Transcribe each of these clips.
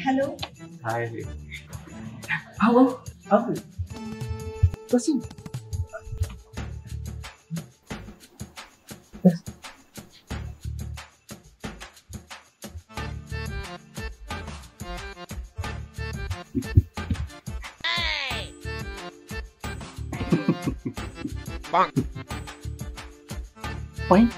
Hello. हाय। आओ आओ बसू। Point.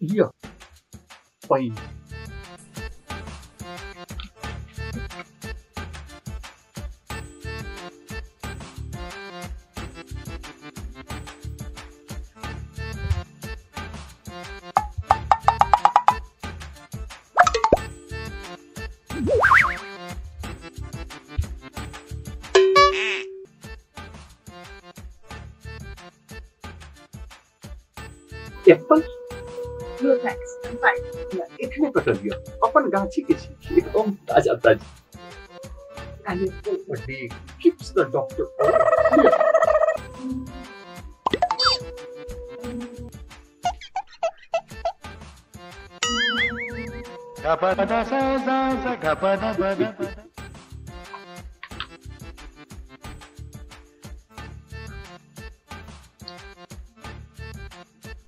लिया पाइन। Apple? No thanks, I'm fine. एखने कटल लिया, अपन गाछी के छी, एकदम ताजा ताजा। An apple a day keeps the doctor away.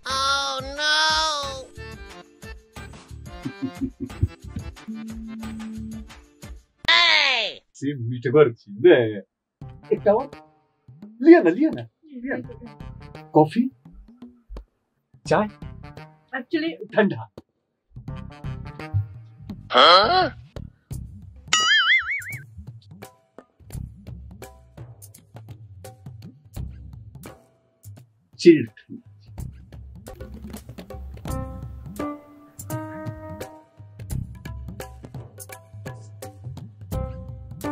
Oh no! से मीठगर छी ने। एकटा और लिया ना, लिया ना, लिया ना। कॉफी, चाय, एक्चुअली ठंडा। हाँ? चिल्ड।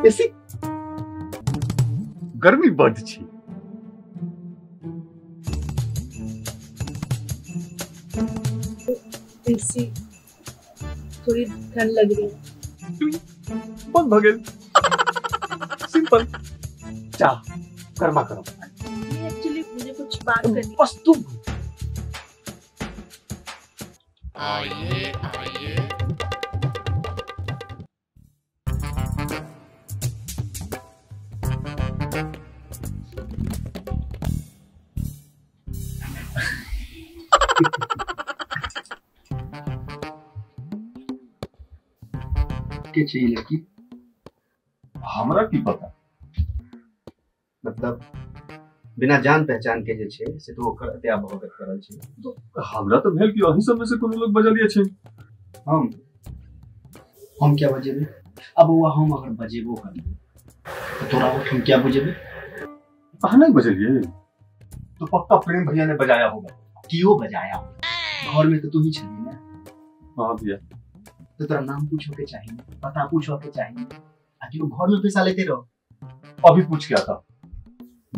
एसी गर्मी बड छी। एसी थोड़ी ठंड लग रही है। बंद भ गेल। सिंपल। चाह गर्मा गरम। एक्चुअली मुझे कुछ बात करनी। बस तुम आइए आइए। के चाहिए लड़की? हमरा की पता। मतलब बिना जान पहचान के जे छै से तो ओकर हत्या भगत करल छै। तो हमरा तो भेल कि अही सब में से कोनो लोग बजलिए छै। हम क्या बजेबे? अब वो हम अगर बजेबो करबे तो तोरा हम क्या बजेबे? अहाँ नहीं बजलिए तो पक्का प्रेम भैया ने बजाया होगा। क्यों बजाया? घर में तो तू ही छली ना। हां भैया। तो तेरा नाम पूछो के चाहिए, पता पूछो के चाहिए, आखिर घर में पैसा लेते रहो। अभी पूछ क्या था?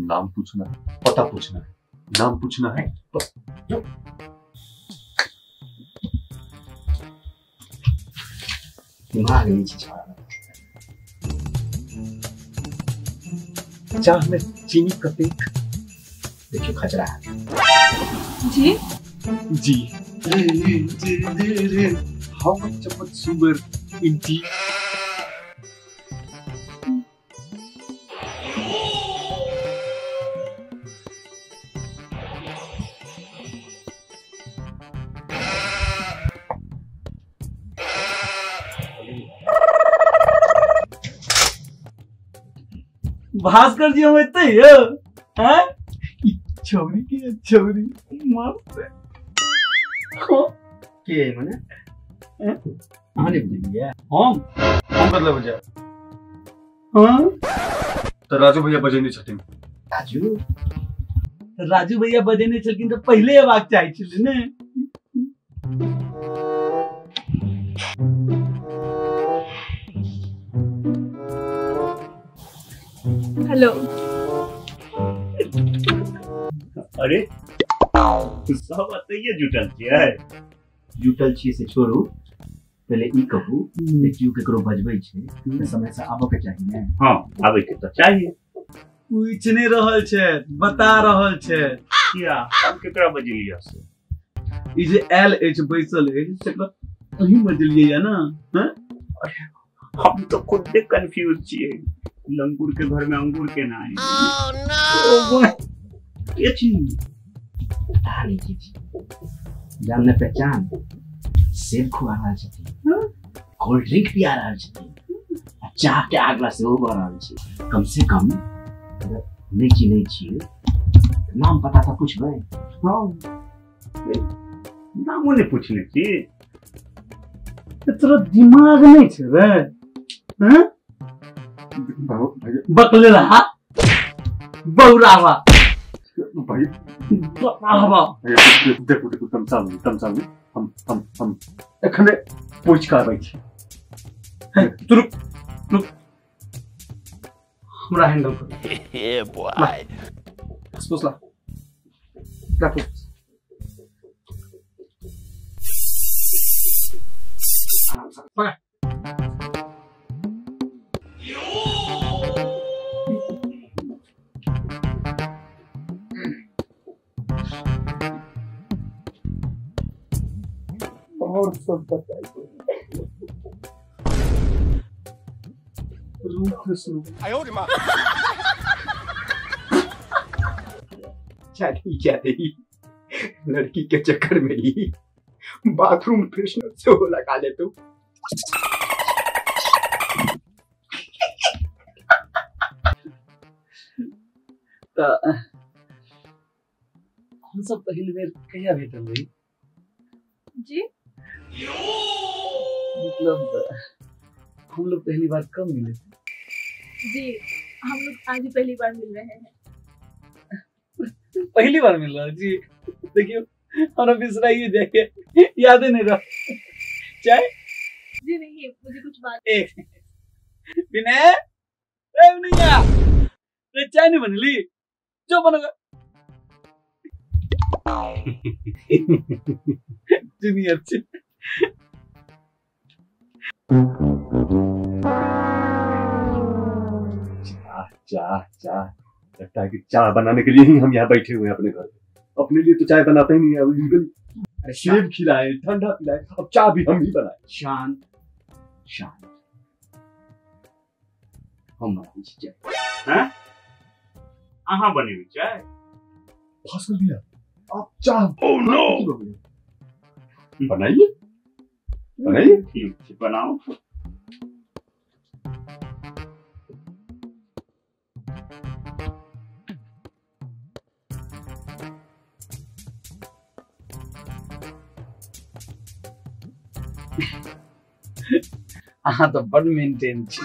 नाम पूछना है, पता पूछना है, नाम पूछना है। दिमाग नीचे छाड़ा। चाह में चीनी कतेक? देखियो खचरा है। जी जी How much चम्मच sugar in tea? Bhaskar ji हम एते यौ हैं छौरी के छौरी मस्त है। के माने अहाँ नहीं बुझलियै? हम मतलब बुझा। हां तऽ राजू भैया बजेने छथिन। राजू राजू भैया बजेने छलखिन तऽ पहिले अयबाक चाही छलै ने। हेलो। अरे सब एतैये जुटल छियै? जुटल छियै से छोड़ू, पहिले ई कहू जे केओ केकरो बजबै छै तऽ समय से आबऽ के चाही ने। हाँ, आबै के तऽ चाही। पूछि नहि रहल छै, बता रहल छै। किया हम केकरा बजेलियै से? ई जे आयल अछि बैसल अछि तकरा अहीं बजेलियै या ना? हाँ? हम तो खुदे कंफ्यूज छियै, लंगूर के घर में अंगूर केना आइ? Oh no! के छी? पता नहि की छी, जान न पहचान। सेब खुआ रहल छथिन, कोल्ड ड्रिंक पिया रहल छथिन, आ चाह के आगला सेहो भऽ रहल छै। कम से कम अगर नहि चिन्है छियै नाम पता तऽ पुछबै। हाँ, नामो नहि पूछने छी। तोरा दिमाग नहि छै रे? हाँ? बकलेला बौरावा भाई बतावा। देखू देखू, तमसाल नहीं, तमसाल नहीं। हम एखने पूछि कऽ आबै छी। तू रुक रुक, हमरा हैंडल कर। Yeah, boy. फुसफुस ला, ला फुसफुस। आराम से पकड़। और सब बताइए। रूम खुशबू। क्या नहीं, लड़की के चक्कर में ही बाथरूम फ्रेशनर से वो लगा ले तो। हम सब पहिल बेर कहिया भेटल रही? जी मतलब हम लोग पहली बार कब मिले थे? जी हम लोग आज ही पहली बार मिल रहे हैं। पहली बार मिल रहा है जी। देखियो हमरा बिसराइए जाके याद नहीं रहा। चाय? जी नहीं, मुझे कुछ बात। एक विनय, ए विनया, रे चाय नहीं बनली, जो बनेगा। जूनियर जी। चाह चाह चाह, लगता है कि चाय बनाने के लिए ही हम यहाँ बैठे हुए हैं अपने घर पे। अपने लिए तो चाय बनाते ही नहीं है। अरे सेब खिलाए, ठंडा पिलाए, अब चाय भी हम ही बनाए। शांत शांत, हम बनाबै छी चाय। हैं? अहाँ बनेबै चाय? भास्कर भैया आप चाय Oh no! बनाइए बनाइए। ठीक छै, बनाओ। अहाँ तो बड़ मेंटेन छी।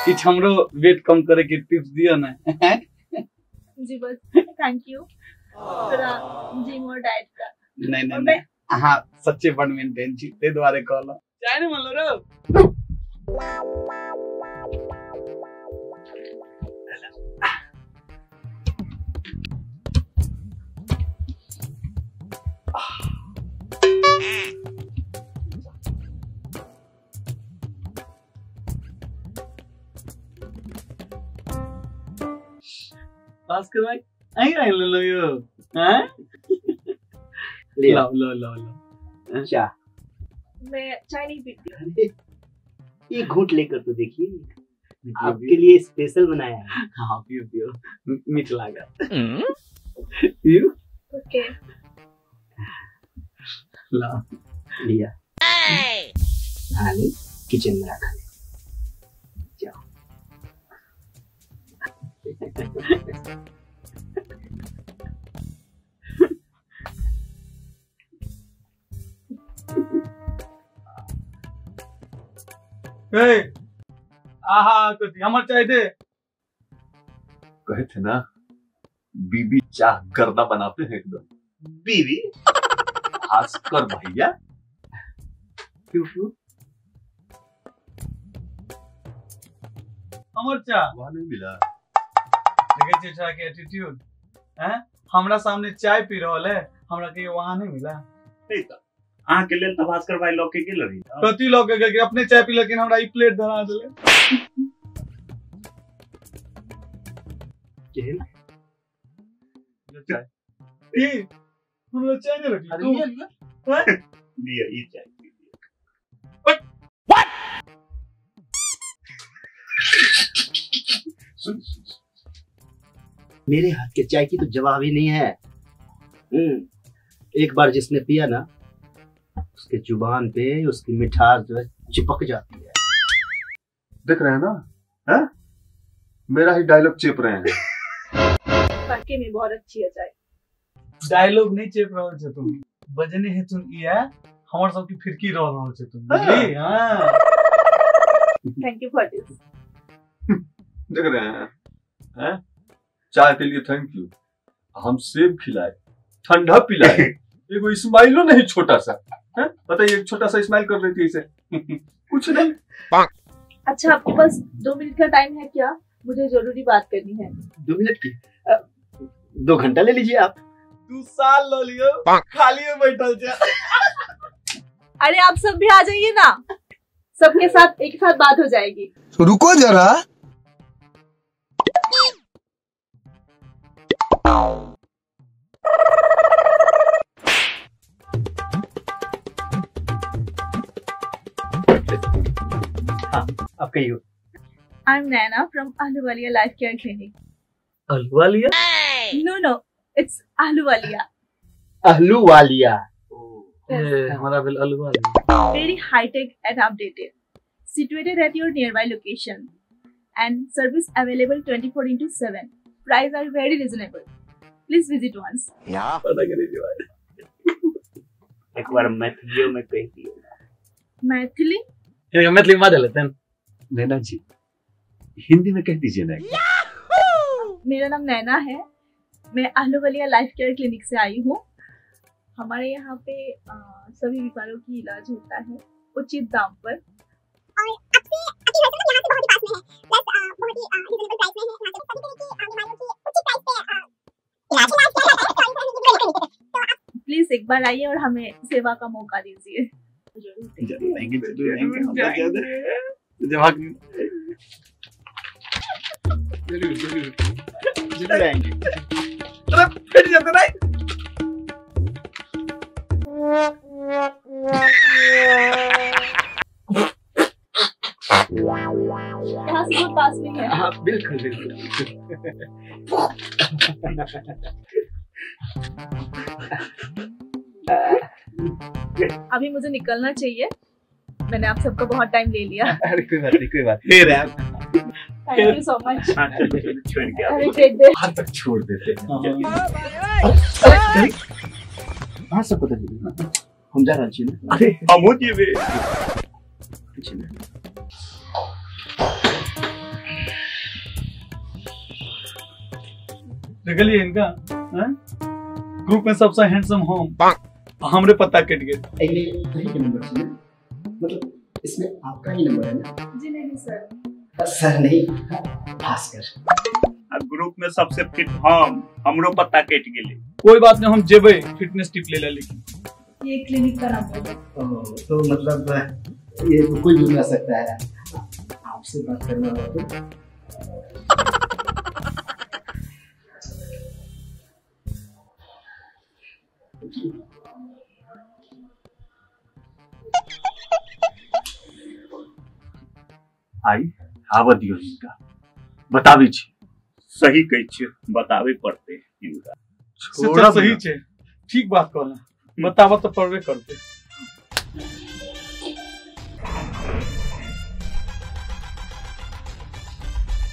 किछु हमरो वेट कम करे के टिप्स दिअ ने। जी बस thank you थोड़ा जिम और डाइट का। नहीं नहीं नहीं, अहाँ सच्चे बड़ मेंटेन छी, ताहि दुआरे कहलहुँ। चाय नहीं मनलो रो? भास्कर भाई अहीं आनि लेलहुँ यौ? हैं? ले लाओ लाओ लाओ लाओ। चाय। मैं चाय नहीं पीती। अरे एक घूंट लेकर तो देखिए, आपके लिए स्पेशल बनाया है। हाँ पियो पियो, मीठ लागा। पियो। ओके लाओ। लिया आने किचन में रखा ले, जाओ। ए आहा कथी हमर चाय दे। कहे थे ना बीबी चाह गर्दा बनाते हैं एकदम। बीबी भास्कर भैया क्यों क्यों हमर चाह वहां नहीं मिला। देखे छी चाह के एटीट्यूड हैं, हमरा सामने चाय पी रहल है, हमरा के वहां नहीं मिला। नहीं त अहाँ के लेल त भास्कर भाई लऽ के गेल रही। कथी लऽ के गेल? अपने चाय पी लेकिन हमरा ई प्लेट धरा देले। केहन चाय ई हमरा चाय नहीं रखली। अरे लिया लिया ई चाय पी लिया। What? सुन सुन, मेरे हाथ के चाय की तो जवाब ही नहीं है। एक बार जिसने पिया ना उसके जुबान पे उसकी मिठास जो है चिपक जाती है। देख रहे हैं ना, हैं? मेरा ही डायलॉग चेप रहे हैं। वाकई में बहुत अच्छी है चाय। डायलॉग नहीं चेप रहल छे तुम, बजने हेतुन इया हमर सब की फिरकी रह रहल छे तुम, बुझली? हां thank you for this. देख रहे हैं, हैं? चाय के लिए thank you. हम सेब खिलाए, ठंडा पिलाए, एगो स्माइलो नहीं छोटा सा, हैं? बताइए एक छोटा सा स्माइल कर लेती है इसे। कुछ नहीं। अच्छा आपके पास 2 मिनट का टाइम है क्या? मुझे जरूरी बात करनी है। 2 मिनट की? 2 घंटा ले लीजिए आप। 2 साल ल लियो, खाली में बैठल छे। अरे आप सब भी आ जाइए ना, सबके साथ एक साथ बात हो जाएगी। तो रुको जरा। हाँ, आप कहिए। I am Naina from Ahluwalia Life Care Clinic. Ahluwalia? No no, it's Ahluwalia. Ahluwalia. हमारा bill Ahluwalia. Very high tech and updated, situated at your nearby location and service available 24/7. Price are very reasonable. Please visit once. Yeah. पता करिए भाई। एक बार मैथिलियों में कह दिए। मैथिली? ये मैथिली में लेते हैं। नैना जी हिंदी में कह दीजिए ना। मेरा नाम नैना है, मैं आहलूवालिया लाइफ केयर क्लिनिक से आई हूँ। हमारे यहाँ पे सभी बीमारियों की इलाज होता है उचित दाम पर। प्लीज एक बार आइए और हमें सेवा का मौका दीजिए। जरूर आएंगे, जरूर आएंगे। जरूर जरूर जरूर आएंगे। अरे फिर जाते नहीं। यहाँ से बहुत पास में है। हाँ बिल्कुल बिल्कुल। अभी मुझे निकलना चाहिए, मैंने आप सबका बहुत टाइम ले लिया। अरे कोई बात नहीं, कोई बात नहीं। Thank you so much. छोड़ के हर तक छोड़ देते हैं। हाँ सबको तो हम जा रहे हैं। अरे हम जेबे। देखलिए इनका ग्रुप में सबसे हैंडसम हम, हमरे पता कट गए। के नंबर से मतलब इसमें आपका ही नंबर है ना? जी नहीं सर। सर नहीं, भास्कर। अब ग्रुप में सबसे फिट हम, हमरो पता कट गेले। कोई बात नहीं, हम जेबे फिटनेस टिप ले ले। लेकिन ये क्लिनिक का नंबर है। तो मतलब ये तो कोई भी मिला सकता है। आपसे बात करना हो तो आई आवा दियो हिनका, बताबी छी। सही कहै छी, बताबे पड़ते हिनका। छोड़ा सही छे, ठीक बात कहला, बताबा तो पड़बे करते।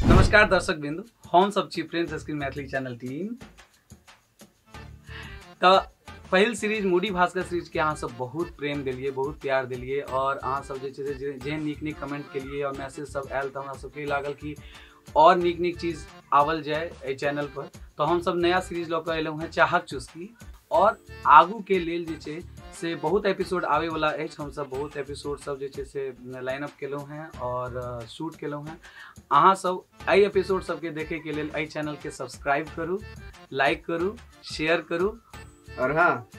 नमस्कार दर्शक बिंदु, हम सब छी friends screen Maithili channel team. तो पहिल सीरीज मूडी भास्कर सीरीज के अहाँ सब बहुत प्रेम दिलिए, बहुत प्यार दिलिए और अहाँ सब जे छै से जेहन नीक नीक कमेंट केलिए और मैसेज सब आयल तऽ हमरा सबके लागल कि और नीक नीक चीज आवल जाए एहि चैनल पर। तो हम सब नया सीरीज लऽ कऽ एलहुँ हेँ चाहक चुस्की, और आगू के लेल जे छै से बहुत एपिसोड आबे वाला अछि। हमसब बहुत एपिसोड सब जे छै से लाइन अप केलहुँ हेँ और शूट केलहुँ हेँ। अहाँ सब एहि एपिसोड सबके देखे के लेल एहि चैनल के सब्सक्राइब करू, लाइक करू, शेयर करू और हाँ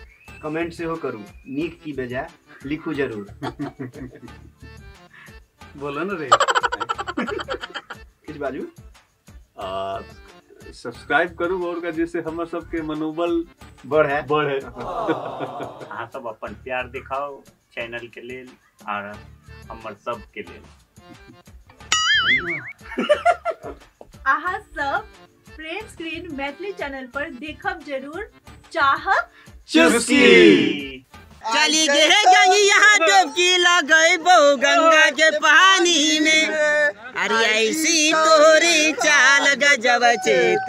कमेंट सेहो करू, नीक की बेजाय लिखू जरूर। बोलो न रे किछु बाजू। सब्सक्राइब करू और का जैसे हमर सबके मनोबल बढ़े बढ़े। अहाँ सब अपन प्यार दिखाओ चैनल के लेल और हमर सब के लेल। अहाँ सब प्रेम स्क्रीन मैथिली चैनल पर देखब जरूर चाहक चुस्की। चली गे गंगी यहाँ डुबकी लगैबो गंगा के पानी में, अरे ऐसी तोरी चाल गजब चेत।